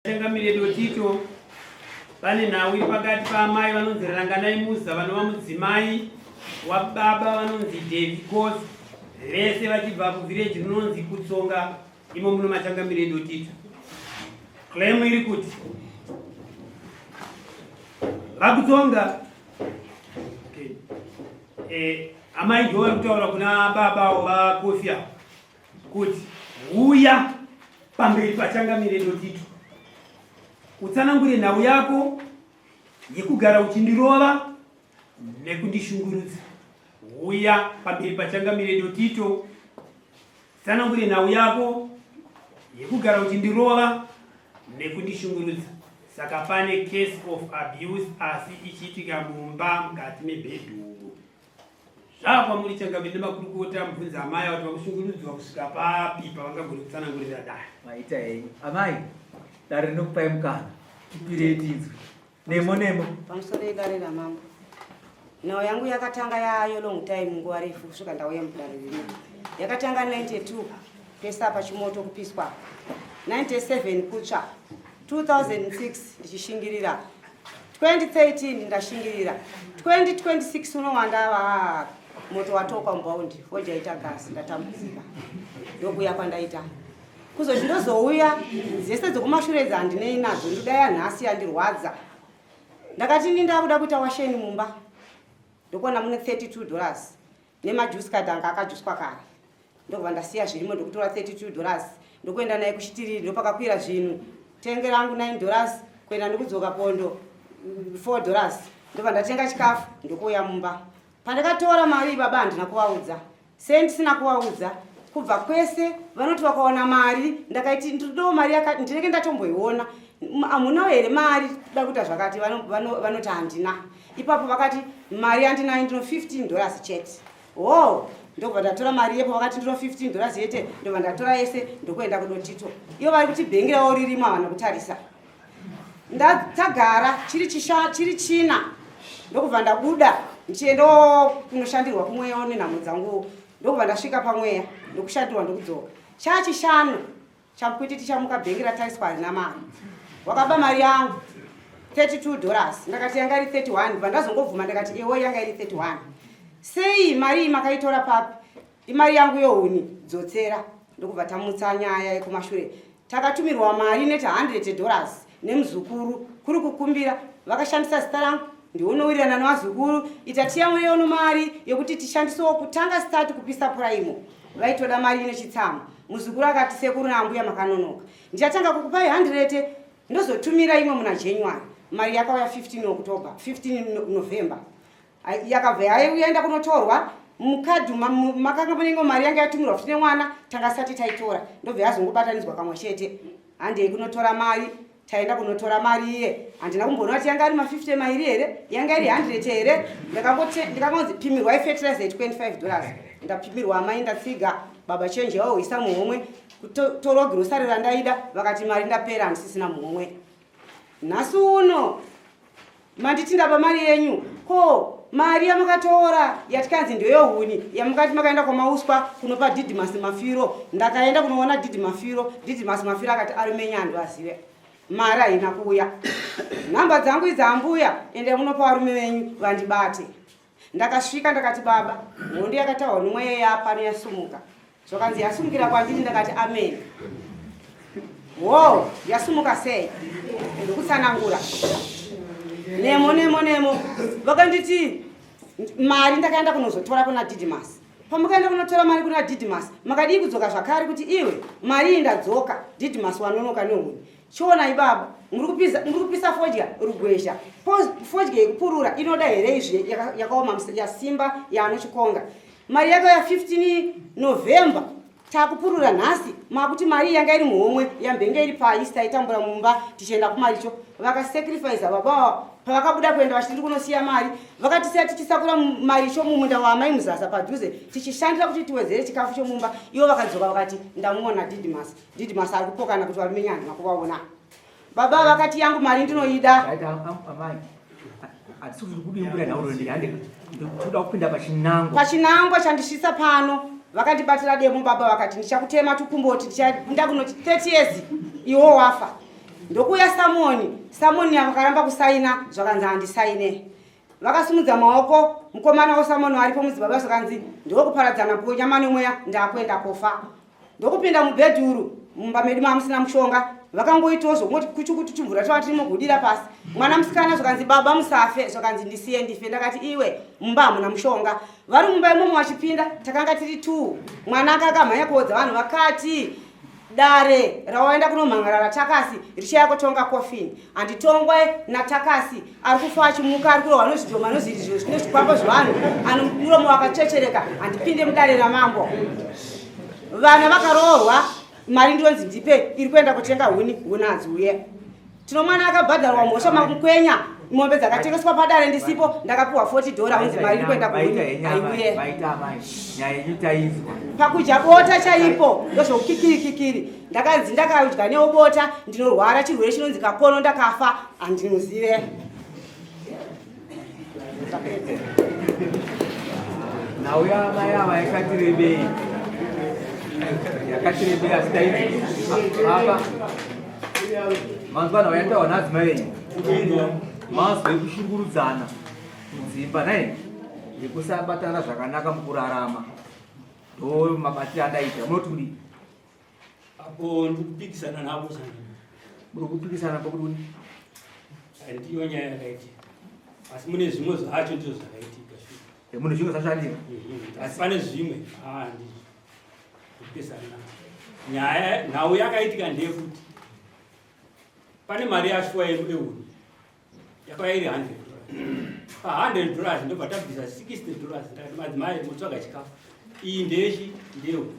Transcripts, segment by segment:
Changamire Dotito, pane nhau iri pakati paamai vanonzi Ranganai Muza vanova mudzimai wababa vanonzi Davy Kosi, vese vachibva kuvhireji rinonzi Kutsonga imo muno maChangamire Dotito. Claim iri kuti VaKutsonga okay. Eh, amai ndivo vari kutaura kuna baba vaKofi avo kuti huya pamberi pachangamire Dotito utsanangure nhau yako yekugara uchindirova nekundishungurudza. Huya pamberi pachangamire Dotito tsanangure nhau yako yekugara uchindirova nekundishungurudza. Saka pane case of abuse asi ichiitika mumba mukati mebhedhuru. Zvakwamuri changamire nemakurukota mubvunza amai avo kuti vakushungurudzwa kusvika papi pavangagone kutsanangurira dare. Maita henyu amai, dare rinokupai mukana, tipirei tinzwe. Nemo nemo. Pamusoro yedare ramambo. Nhau yangu yakatanga yayo long time nguva refu kusvika ndauya mudare rino. Yakatanga 92 pesa pachimoto kupiswa. 97 kutsva. 2006 ndichishingirira. 2013 ndashingirira 2026 uno wandava moto watokwa mubaundi foja ita gasi ndatambudzika ndokuuya kwandaita kuzoti ndozouya dzese dzekumashure idzi handinei nadzo ndoda yanhasi yandirwadza ndakati ini ndakuda kuita washeni mumba ndokuona mune 32 dollars nemajuice card anga akajuswa kare ndokubva ndasiya zvirimo ndokutora 32 dollars ndokuenda naye kuchitiriri ndopakakwira zvinhu tenge rangu 9 dollars kuenda ndokudzoka pondo 4 dollars ndobva ndatenga chikafu ndokuuya mumba pandakatora mari baba handina kuvaudza sei ndisina kuvaudza kubva kwese vanoti vakaona mari ndakaiti ndiridawo mari yakati ndinenge ndatomboiona hamunawo here mari kuda kuita zvakati vanoti handina ipapo vakati mari yandinayo ndino 15 dollars chete ho ndobva ndatora mari yepo vakati ndino 15 dollars yete ndobva ndatora yese ndokuenda kudotito ivo vari kuti bhengi ravo ririmo havana kutarisa ndatagara chiri chisha chiri china ndokubva ndabuda ndichiendawo kunoshandirwa kumweya nenhamo dzangu ndokubva ndasvika pamweya ndokushandirwa ndokudzoka chachishanu Chakuti tichamuka bhengi rataiswa harina mari. Wakaba mari yangu 32 dollars. Ndakati yanga iri 31 bva ndazongobvuma ndakati ewo yanga iri 31. Sei mari iyi makaitora papi? Imari yangu yohuni dzotsera. Ndokubva tamutsa nyaya yekumashure. Takatumirwa mari inoita 100 dollars nemuzukuru kuri kukumbira vakashandisa zita rangu ndionowirirana nevazukuru ita tiyamureono mari yekuti tishandisewo kutanga start kupisa puraimo vaitoda mari ine chitsama muzukuru akati sekuru naambuya makanonoka ndichatanga kukupai 100 ndozotumira imwe muna january mari yakauya 15 october 15 november yakabva yaienda kunotorwa mukadhi makanga munenge mari yanga yatumirwa futi nemwana tanga sati taitora ndobva yazongobatanidzwa kamwe chete handei kunotora mari taenda kunotora mari iye handina kumboona kuti yanga ari ma50 mairi here yanga iri 100 here ndikangonzi pimirwai fertilizer 25 dollars ndapimirwa amai ndatsiga baba chenje vaoisa muhomwe kutorwa girosari randaida vakati mari ndapera handisisina muhomwe nhasi uno Manditi ndaba mari yenyu ko mari yamakatora yatikanzi ndeyohuni yamukati makaenda kwamauswa kunopa Didmas Mafiro ndakaenda kunoona Didi Mafiro Didmas Mafiro akati arume nyandu azive mari haina kuuya nhamba dzangu idzi ambuya ende munopa varume venyu vandibate Ndakasvika ndakati baba, hondo yakatahwa nomweya yapano yasumuka. Zvakanzi yasumukira kwandiri ndakati amen. Wo, yasumuka sei? Ndikutsanangura. Nemo nemo nemo. Vakanditi mari ndakaenda kunozotora kuna Didymus. Pamakaenda kunotora mari kuna Didymus, makadii kudzoka zvakare kuti iwe mari iyi ndadzoka. Didymus wanonoka nehuni. Chionai baba, muri kupisa muri kupisa fodya rugwezha. Fodya yekupurura inoda here izvi yakaoma yasimba yaanochikonga. Mari yakauya 15 November takupurura nhasi makuti mari yanga iri muhomwe yambenge iri paisi taitambura mumba tichienda kumaricho vakasacrifice baba pavakabuda kuenda vachiti ndiri kunosiya mari vakatisiya tichisakura maricho mumunda waamai muzasa padhuze tichishandira kuti tiwedzere chikafu chomumba ivo vakadzoka vakati ndamuona didmas Didmas ari kupokana kuti varume nyandwa kuvaona. Baba vakati yangu mari ndinoida. Pachinangwa chandisvitsa pano vakandibatira demo baba vakati ndichakutema tukumboti ndichaenda kunoti 30 years iwo wafa. Ndokuuya Samoni, Samoni vakaramba kusaina zvakanzi handisaine. Vakasimudza maoko, mukomana waSamoni aripo mudzibaba zvakanzi ndokuparadzana nyama nemweya ndakuenda kofa. Ndokupinda mubhedhuru mumba medu mamusina mushonga vakangoitawo zvokungoti kuchukutu chimvura tava tirimogudira pasi. Mwana musikana zvakanzi baba musafe zvakanzi ndisiye ndife. Ndakati iwe mumba hamuna mushonga. Vari mumba imomo vachipinda takanga tiri two. Mwana anga akamhanya kuodza vanhu vakati dare rawaenda kunomhan'ara ratakasi richaya kutonga coffin handitongwe natakasi ari kufa achimuka ari kurohwa nozvidhoma nozvirizvo zvine zvikwambo zvevanhu ano muromo wakachechereka handipinde mudare ramambo vana vakaroorwa mari ndinonzi ndipe iri kuenda kutenga huni huni hadziuye tino mwana akabhadharwa mhosva makukwenya mombe dzakatengeswa padare ndisipo ndakapiwa 40 dollar unzi mari iri kuenda kuhuni haiuye pakudya bota chaipo ndozvokukikirikikiri ndakanzi ndakadya newo bota ndinorwara chirwere chinonzi kakono ndakafa handinozive nhau yaamai ava yakatirebei yakatirebei asi taizwa apa manzwa nhau yatawa naadzimai venyu mazwi ekushungurudzana mudzimba nai yekusabatana zvakanaka mukurarama ndo mabatiro andaita munoti kudii Apo ndikupikisana navo changa. Muri kupikisana pakuti kudii? Ndiyo nyaya yakaitika. Asi mune zvimwe zvacho ndizvo zvakaitika. Eh, mune zvimwe zvacho andika. Mhm. Asi pane zvimwe ah ndizvo. Kupikisana navo. Nyaya nhau yakaitika ndeyekuti pane mari yashuwa yeuni yakauya iri 100 dollars. Pa 100 dollars ndobva tabvisa 60 dollars ndakati madzimai mutsvaga chikafu. Iyi ndeyechi ndeyeuni.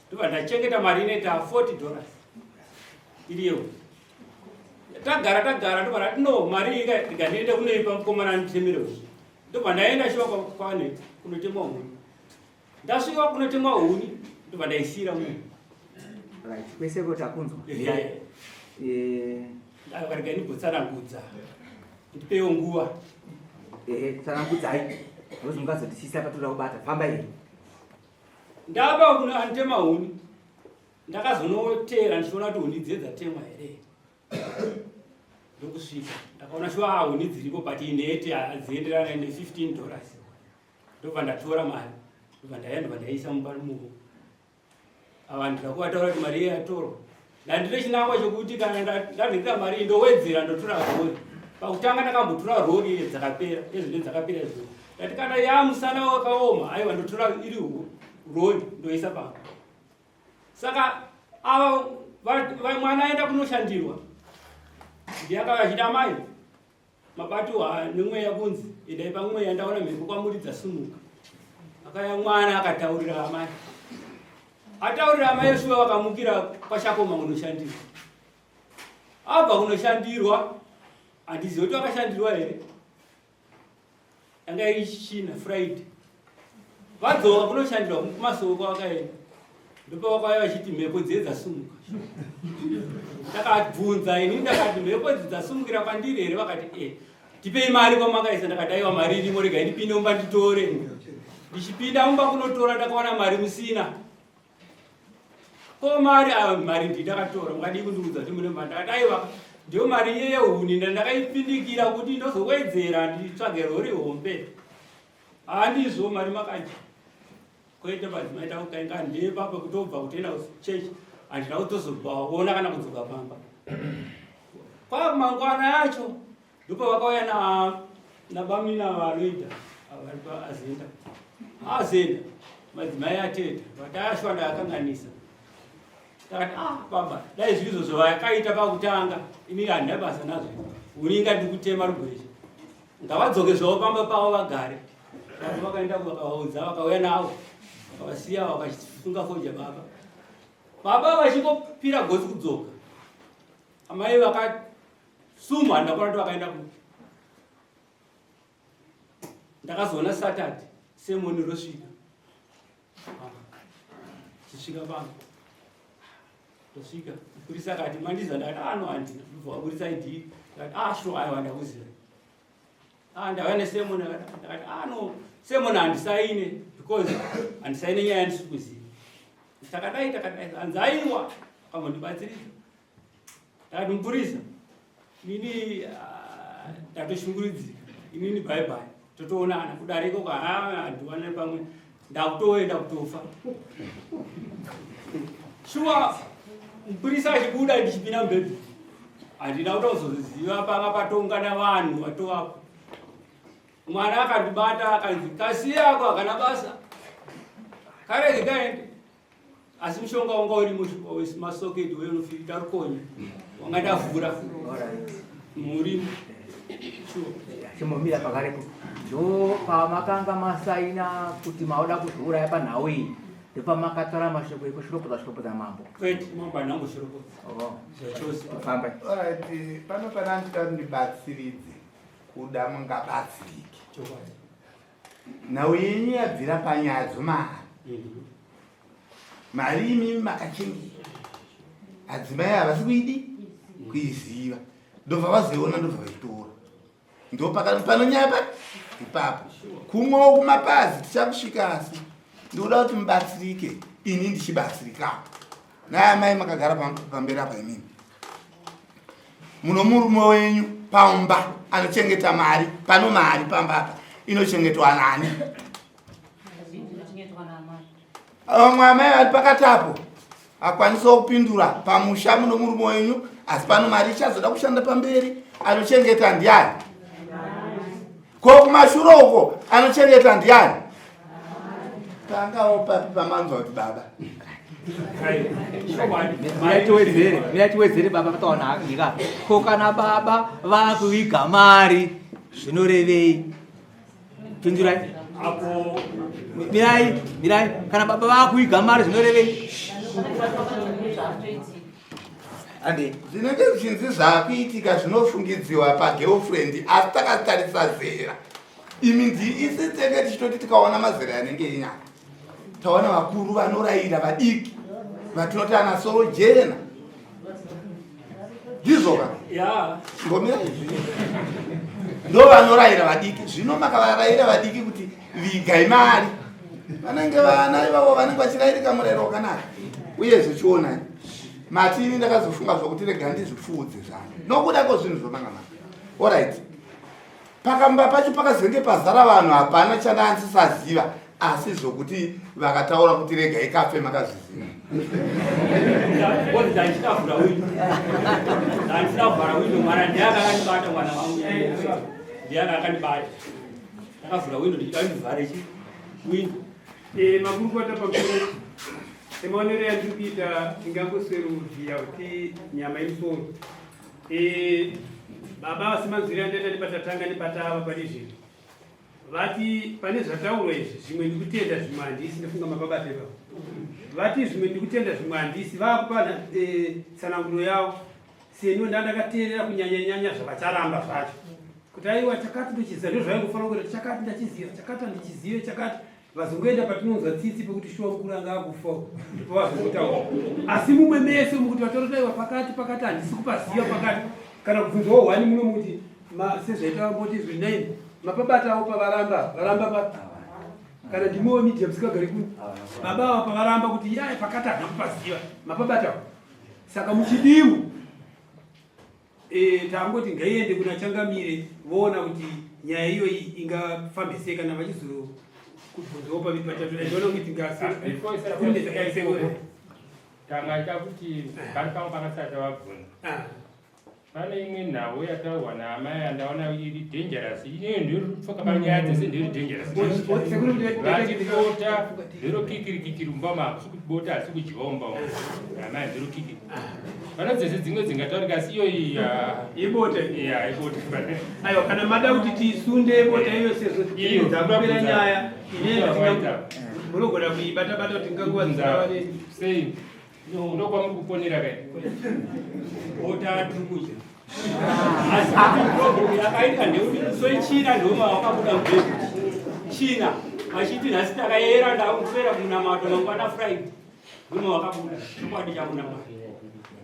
Ndobva ndachengeta mari inoita 40 dollars iriyo. Tagara tagara ndobva ndati no mari iyi ndikandiende kunoipa mukomana anditemere huni. Ndobva ndaenda shuwa kwane kunotemwa huni. Ndasvika kunotemwa huni ndobva ndaisiyira munhu. Right, kwese ko takunzwa. Eh. Eh. Ndakarega ndimbotsanangudza. Ndipewo nguva. Eh, tsanangudzai. Ndozvingazotisisa patoda kubata. Famba iyi. Ndaba kuno anitema huni. Ndakazonotera ndichiona kuti huni dziye dzatemwa here. Ndokusvika ndakaona shuwa ah, huni dziripo but inhete hadzienderana ne 15 dollars. Ndobva ndatora mari. Ndobva ndaya ndobva ndaisa mumba muhu. Ava ndida kuvataura kuti mari iye yatorwa. Ndandine chinangwa chokuti kana ndanhikira mari iyi ndowedzera ndotora rori. Pakutanga ndakambotora rori iye dzakapera, ezvine dzakapera izvo. Ndati kana yamusana wakaoma aiwa ndotora iri rori ndoisa pano. Saka ava mwana aenda kunoshandirwa ndiye akauya achiti amai Mabatwa nemweya kunzi endai pamweya ndaona mhepo kwamuri dzasumuka. Akaya mwana akataurira amai. Ataurira amai shuwa vakamukira kwachakoma kunoshandirwa. Abva kunoshandirwa handizivi kuti vakashandirwa here. Yanga iri China Friday. Vadzoka kunoshandirwa kumasoko kwavakaenda. Ndopavakauya vachiti mhepo dziye dzasumuka. Ndakabvunza ini ndakati mhepo idzi dzasumukira kwandiri here vakati eh tipei mari kwamakaisa ndakati aiwa mari irimo regai ndipinde mumba nditore. Ndichipinda mumba kunotora ndakawana mari musina. Ko mari ayo mari ndindakatora mukadii kundiudza kuti mune mari ndakati aiwa ndiyo mari iye yehuni ndandakaipindikira kuti ndozowedzera nditsvage rori hombe. Handizvo mari makadya. Kwete madzimai takukainga ndepa pekutobva kutoenda kuchurch handina kutozobaona kana kudzoka pamba. Kwa mangwana yacho ndipo vakauya na nabamina vanoita vari paazenda. Azenda madzimai ateta vati ashwa ndakakanganisa. Takati ah baba dai zvizvo zvavakaita pakutanga ini handina basa nazvo. Uninga ndikutema rugwezha. Ngavadzoke zvavo pamba pavo vagare. Baba vakaenda vakavaudza vakauya navo vakavasiya vakasunga foja baba. Baba vachingopira gotsi kudzoka. Amai vakasumwa ndakona kuti vakaenda kupi. Ndakazoona Saturday semoni rosvika. Chisvika pano. Ndosvika mupurisa akati mandiza ndakati ah no handina. Ndobva waburitsa ID ndakati ah sure aiwa ndakuziva. Ah ndauya nesemon ndakati ah no semon handisaine because handisaine nyaya yandisi kuziva. Takadai takadai hanzi aiwa akambondi batsiridza. Ndakati mupurisa, ini ah, ndatoshungurudzika inini bye bye, totoonana kudarika uko haa handiwane pamwe ndakutoenda kutofa. Shuwa mupurisa achibuda ndichipinda mubhedhi handina kutozoziva panga patoungana vanhu vatovapo. Mwana akandibata akanzi kasiya ako hakana basa karege kaende asi mushonga wanga uri masoketi weunofita rukonye wanga ndavhura murimo. Chimbomira pakarepo ndo pamakanga masaina kuti maoda kuzviuraya panhau iyi ndopamakataura mashoko ekushoropodza shoropodza mambo. Kwete mambo handina kumboshoropodza Oh, zvachose. Fambai. Alright, pano pana ndida kuti ndibatsiridze kuda mungabatsirike. Chokwadi. Nhau yenyu yabvira panyaya dzomari. Mari imimi makachengeta. Adzimai havasi kuidi kuiziva. Ndobva vazoiona ndobva vaitora. Ndopaka pano nyaya pa ipapo. Kumwewo kumapazi tichakusvika asi ndikuda kuti mubatsirike ini ndichibatsirikawo. Naye amai makagara pamberi apa imimi. Muno murume wenyu pamba anochengeta mari, pano mari pamba apa inochengetwa nani? Vamwe amai vari pakati apo akwanisawo kupindura pamusha muno murume wenyu, asi pano mari ichazoda kushanda pamberi, anochengeta ndiani? Ko kumashure uko anochengeta ndiani? Pangawo papi pamanzwa kuti baba? Mira tiwedzere, mira tiwedzere baba pataona nyika. Ko kana baba vakuviga mari zvinorevei? Pindurai. Apo Mirai, mirai. Kana baba vakuviga mari zvinorevei? Andi. Zvinenge zvichinzi zvakuitika zvinofungidziwa pagirlfriend, asi takatarisa zera. Imi ndi isi tenge tichitoti tikaona mazera anenge enyaya. Taona vakuru vanorayira vadiki vatinoti ana soro jena. Ndizvo ka? Ya. Ngomira izvi. Ndo vanorayira vadiki. Zvino makavarayira vadiki kuti vigai mari. Vanenge vana ivavo vanenge vachirayirika murayiro wakanaka. Uyezve chionai. Mati ini ndakazofunga zvokuti rega ndizvipfuudze zvangu. Nokuda kwezvinhu zvomanga manga. Alright. Pakamba pacho pakazenge pazara vanhu hapana chandandisaziva asi zvokuti vakataura kuti rega ikafe makazviziva. Ngozi ndandichavhura windo. Ndandichavhara windo mwana ndiye akandibata mwana wangu. Ndiye akandibata. Ndakavhura windo ndichida ndivhare chi windo. Makurukota pamusoro semaonero yandiri kuita tingangosweruvhiya kuti nyama yemusoro. Baba vasimanzwiri andaita nepatatanga nepatava pane zvino. Vati pane zvataurwa izvi zvimwe ndikutenda zvimwe handisi ndofunga mapabata ipapo. Vati zvimwe ndikutenda zvimwe handisi vakupa tsananguro yavo. Seniwo ndandakateerera kunyanya-nyanya zvavacharamba zvacho. Kuti aiwa chakati ndochiziva ndozvaingofanira kuita chakati ndachiziva chakati handichizive chakati vazongoenda patinonzwa tsitsi pekuti shuwa mukuru anga akufa ndipo vazongotaura. Asi mumwe mese mukuti vatoroti aiwa pakati pakati handisi kupaziva pakati kana kubvunzwawo hwani muno muti sezvaita vamboti izwi 9 mapabatawo pavaramba varamba pa kana ndimiwo media musikagari kuno baba ava pavaramba kuti yaya pakati handina kupaziva mapabatawo. Saka muchidimu tangoti ngaiende kuna changamire voona kuti nyaya iyoyi ingafambe sei kana vachizokubvunzawo paviri patatu. Ndaona kuti Tanga chakuti pari pamwe pakasati vabvunza. Pane imwe nhau yataurwa naamai yandaona iri dangerous. Ineyo ndiri panyaya dzese ndiri dangerous. Vati bota ndiro kikirikikiri mumba mako, bota hasi kudyiwa mumba umu. Amai ndiro kikiri. Pane dzese dzimwe dzingataurika asi iyo iyi Ibota. Ya, ibota. Aiwa, kana mada kuti tisunde bota iyo sezvo Iyo, dzakupera nyaya inenge Waita. munogona kuibata bata kuti nganguva dzingava ne Sei? Ndokwamuri kuponera kai? Bota tiri kudya. Asi problem yakaita ndekuti musi wechina ndoma wakabuda mubhedhi. China vachiti nhasi takayera ndakuswera munamato mangwana Friday. Murume wakabuda chokwadi changu naMwari.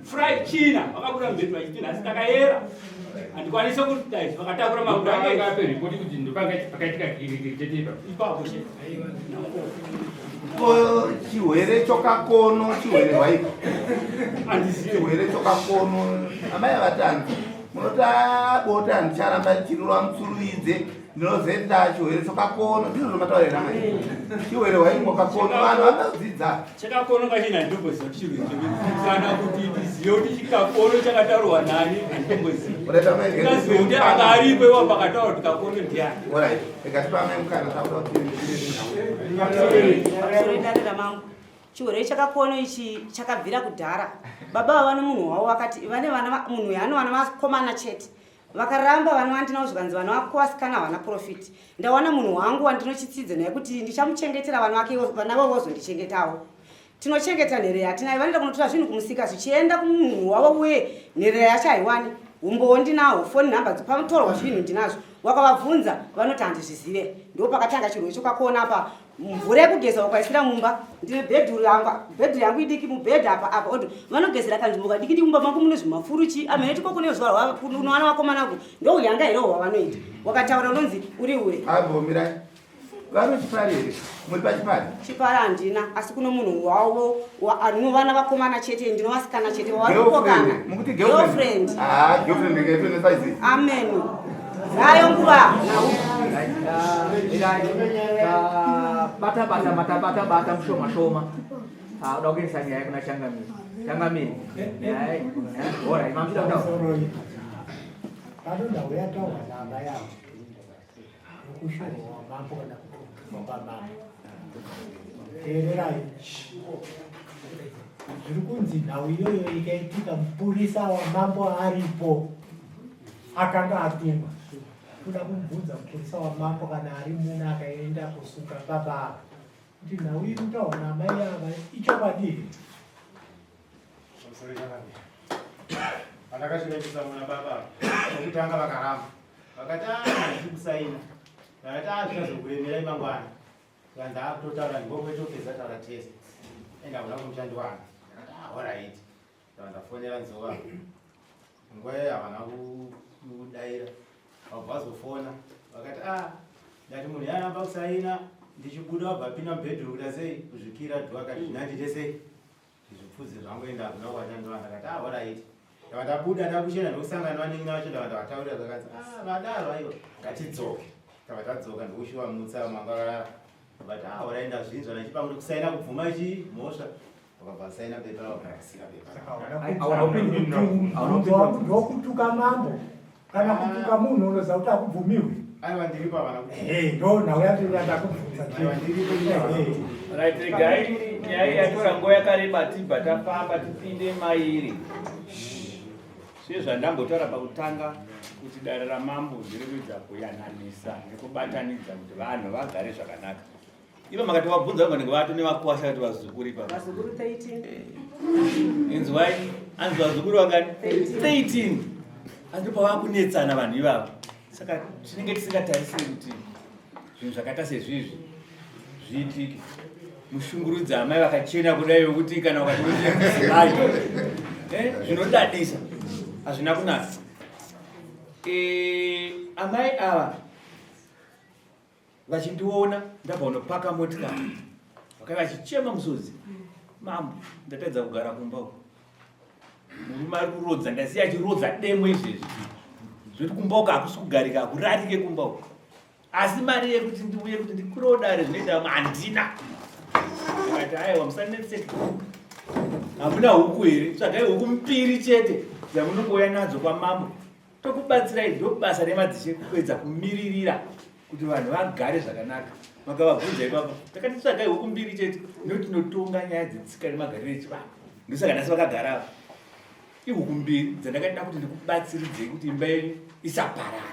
Fry China vakabuda mubhedhi vachiti nhasi takayera handikwanise kuita izvi vakatakura mabhurange Ape ripoti kuti ndopanga pakaitika kirikiri chete ipapo. ipapo chete. Ko chihwere chokakono chihwere hwaiko Handizivi. chihwere chokakono amai avatanzi munoti "Ah, bota handicharamba chirova mutsuruidze ndinozenda chihwere chokakono ndizvo zvamataurira amai chihwere hwaimwa kakono vanhu vanodzidza Chakakono kachina handitomboziva kuti chirwere chekuti kana kuti ndizive kuti chikakono chakataurwa nani handitombozivi. Alright, amai, Ndingazive kuti anga aripo iwo pakataurwa kuti kakono ndiani. Alright, rega tipe amai mukana takuda kuti Pamusoro edare ramangu chirwere chakakono ichi chakabvira kudhara baba vava nomunhu wavo vakati vane vana munhu uyu anowana vakomana chete vakaramba vana vandinavo zvikanzi vana vako vasikana havana profit ndawana munhu wangu wandinochitsidza naye kuti ndichamuchengetera vana vake vana vavo vozondichengetawo tinochengeta nherera yatinayo vanoenda kunotora zvinhu kumusika zvichienda kumunhu wavo uye nherera yacho haiwani umbowo ndinawo foni nhamba panotorwa zvinhu ndinazvo wakavabvunza vanoti handizvizive ndo pakatanga chirwere chokakona apa mvura yekugeza wakaisira mumba ndine bhedhuru yangu bhedhuru yangu idiki mubhedha apa apa odo vanogezera kanzvimbo kadiki diki mumba mangu mune zvimafuruchi amene tikoko nezuva unowana vakomana ku ndouyanga here hwavanoita wakataura unonzi uri ure ambomirai vari chipari here muri pachipari chipari handina asi kuno munhu wavo anovana vakomana chete ndinovasikana chete vavarikupokana mukuti girlfriend ah girlfriend ikaitwa nesaizi amen dzayo nguva nhau bata bata bata bata bata mushoma shoma Ah, uda kuendesa nyaya kuna changamire changamire nyaya alright mamuchida kutaura Pano nhau yataurwa naamai avo yokushorwa mambo kana kutukwa kwamambo. Teererai, zviri kunzi nhau iyoyo ikaitika mupurisa wamambo aripo akanga atumwa kuda kumubvunza mupurisa wamambo kana ari muna akaenda kusunga baba ava kuti nhau iri kutaurwa naamai ava ichokwadi here? Pamusoro chakanaka. Pandakasvika muna baba vekutanga vakaramba. Vakati ah handisi kusaina. Vakati ah zvichazokuremerai mangwana. Zvikanzi ah kutotaura ndiko taura tese. Enda hakuna kumuchandiwana. Ndakati ah alright. Ndabva ndafonera Nzova. Nguva iyoyo havana kudaira. Vabva vazofona. Vakati ah ndati munhu yaramba kusaina ndichibuda wabva apinda mubhedhuru kuita sei kuzvikira dhuwa akati nandite sei zvipfudzi zvangu enda hakuna kwachandiwana ndakati ah alright ndava ndabuda ndakuchena ndokusangana vanin'ina vacho ndava ndavataurira zvakanzi ah vadaro aiwa ngatidzoke tava tadzoka ndokushuwa mutsa manga vakarara vakati ah alright ndazvinzwa ndachipa kuti kusaina kubvuma chi mhosva vakabva vasaina pepa vakasira pepa Hauna kupindura. Ndokutuka mambo kana kutuka munhu unoziva kuti akubvumiwe. aiwa ndiripo havana ku Ehe, ndo nhau yacho yandakubvunza. Aiwa, ndiripo Ehe. Right, regai nyaya yatora nguva yakareba tibva tafamba tipinde mairi. Sezvandambotaura pakutanga kuti dare ramambo ndiri kuedza kuyananisa nekubatanidza kuti vanhu vagare zvakanaka. Ivo makati wabvunza vanenge vato nevakwasha kuti vazukuru ipapa. Vazukuru 13. Inzwai, anzi vazukuru vangani? 13. Asi pavakunetsana vanhu ivavo. Saka tinenge tisingatarisiri kuti zvinhu zvakaita sezvizvi zviitike. Mushungurudza amai vakachena kudai vekuti kana ukati mudzimai zvinodadisa hazvina kunaka. Amai ava vachindiona ndabva unopaka motikari vakaiva vachichema musodzi mambo ndatadza kugara kumba uko murume ari kurodza ndasiya achirodza demo izvezvi zvoti kumba uko hakusi kugarika hakurarike kumba uko asi mari yekuti ndiuye kuti ndikwirewo dare zvinoita vamwe handina akati aiwa musanetseka hamuna huku here tsvagai huku mbiri chete dzamunongouya nadzo kwamambo tokubatsirai ndobasa remadzishe kuedza kumiririra kuti vanhu vagare zvakanaka makavabvunza ipapo takati tsvagai huku mbiri chete nekuti tinotonga nyaya dzetsika nemagariro echivanhu ndosaka nhasi vakagara apa ihuku mbiri dzandakada kuti ndikubatsiridzei kuti imba yenyu isaparara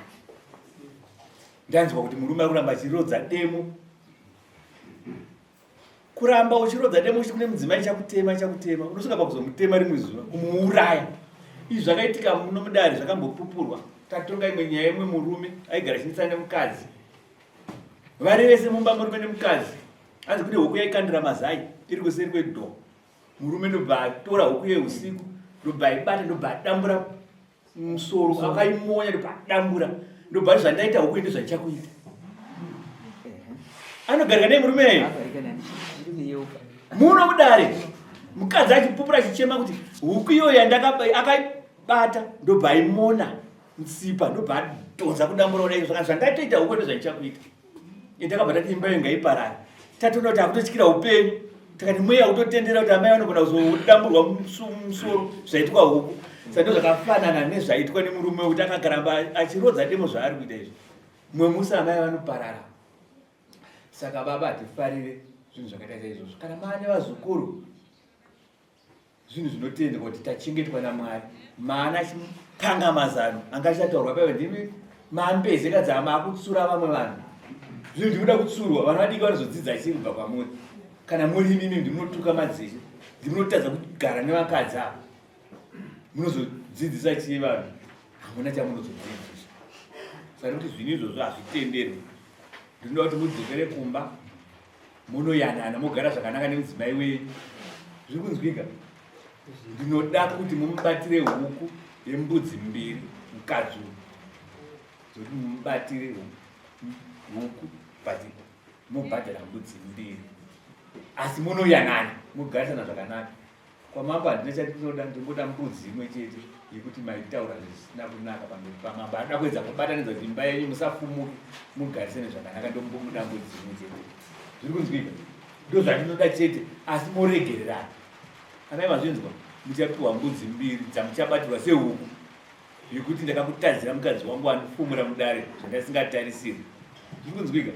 ndanzwa kuti murume ari kuramba achirodza demo kuramba uchirodza demo uchiti kune mudzimai chakutema chakutema unosvika pakuzomutema rimwe zuva kumuuraya izvi zvakaitika muno mudare zvakambopupurwa tatonga imwe nyaya imwe murume aigara achinetsana nemukadzi vari vese mumba murume nemukadzi anzi kune huku yaikandira mazai iri kuseri kwedhoo. Murume ndobva atora huku yeusiku ndobva aibata ndobva adambura musoro akaimonya ndobva adambura ndobva ati zvandaita huku ende zvandichakuita. Anogarika nei murume? Muno mudare mukadzi achipupura achichema kuti huku iyoyo yandakaibata ndobva aimona mutsipa ndobva adhonza kudambura kudai zvaka zvandatoita huku ende zvandichakuita. Takabva tati imba iyo ngaiparare. Tatoona kuti akutotyira upenyu. Takati mweya utotendera kuti amai vanogona kuzodamburwa musoro zvaitwa huku. Saka ndozvakafanana nezvaitwa nemurume wekuti akakaramba achirodza demo zvaari kuita izvi. Mumwe musi amai vanoparara. Saka baba hatifarire zvinhu zvakaita saizvozvo. Kana maane vazukuru zvinhu zvinotendwa kuti tachengetwa namwari maana achipanga mazano anga achataurwa paive ndimi mambeze kadzama akutsura vamwe vanhu zvinhu ndikuda kutsurwa vanhu vadiki vanozodzidza chii kubva kwamuri kana muri imimi ndimunotuka madzishe ndimunotadza kugara nevakadzi ava munozodzidzisa chii vanhu hamuna chamunozodzidzisa saka nekuti zvinhu izvozvo hazvitenderwi ndinoda kuti mudzokere kumba munoyanana mogara zvakanaka nemudzimai wenyu zviri kunzwika ndinoda kuti mumubatire huku yembudzi mbiri mukadzi uyu zvokuti mumubatire huku but mobhadhara mbudzi mbiri asi munoyanana mogarisana zvakanaka Kwamambo handina chandinoda ndingoda mbudzi imwe chete yekuti maitaura zvisina kunaka pamberi pamambo anoda kuedza kubatanidza kuti imba yenyu musafumuke mugarisane zvakanaka ndombomuda mbudzi imwe chete zviri kunzwika ndozvandinoda chete asi moregererana amai mazvinzwa muchapiwa mbudzi mbiri dzamuchabatirwa sehuku yekuti ndakakutadzira mukadzi wangu andifumura mudare zvandasingatarisiri zviri kunzwika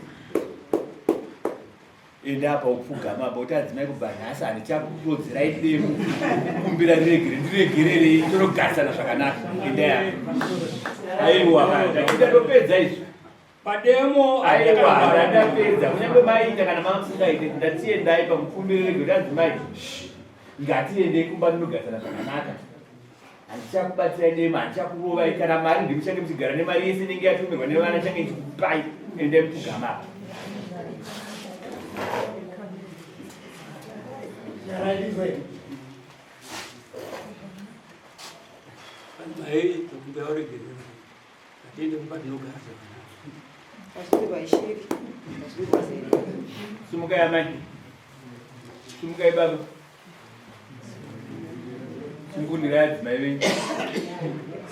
Enda apa upfugama apa uti adzimai kubva nhasi handichakurodzerai demo kumbira riregere ndiregererei tonogarisana zvakanaka endai apa aiwa ndachida ndopedza izvi pademo aiwa ndandapedza kunyange maita kana mamusingaite ndatiendai pamukumbire regere kuti adzimai ngatiendei kumba ndinogarisana zvakanaka Handichakubatsirai dema, handichakurovai kana mari ndimuchange muchigara nemari yese inenge yatumirwa nevana change ndichikupai endai mupfugama apa. Sumukai amai. Sumukai baba. Kundirai adzimai venyu.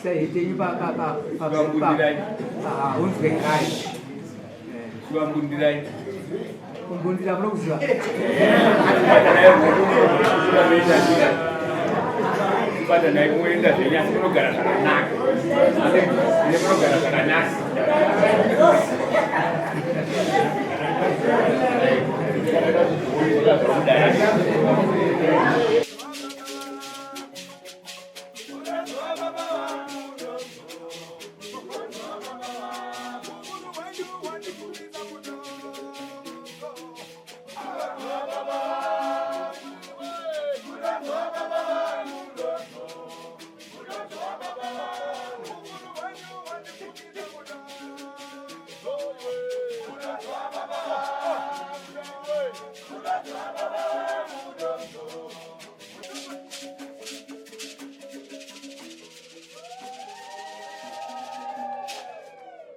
Saitenyu pa pa pa pa Vambundirai. Ah, unzwe kai. Vambundirai. Kumbundira munokuziva. Bata naye Bata naye kuenda zvenyu asi munogara zvakanaka. Ine munogara zvakanaka.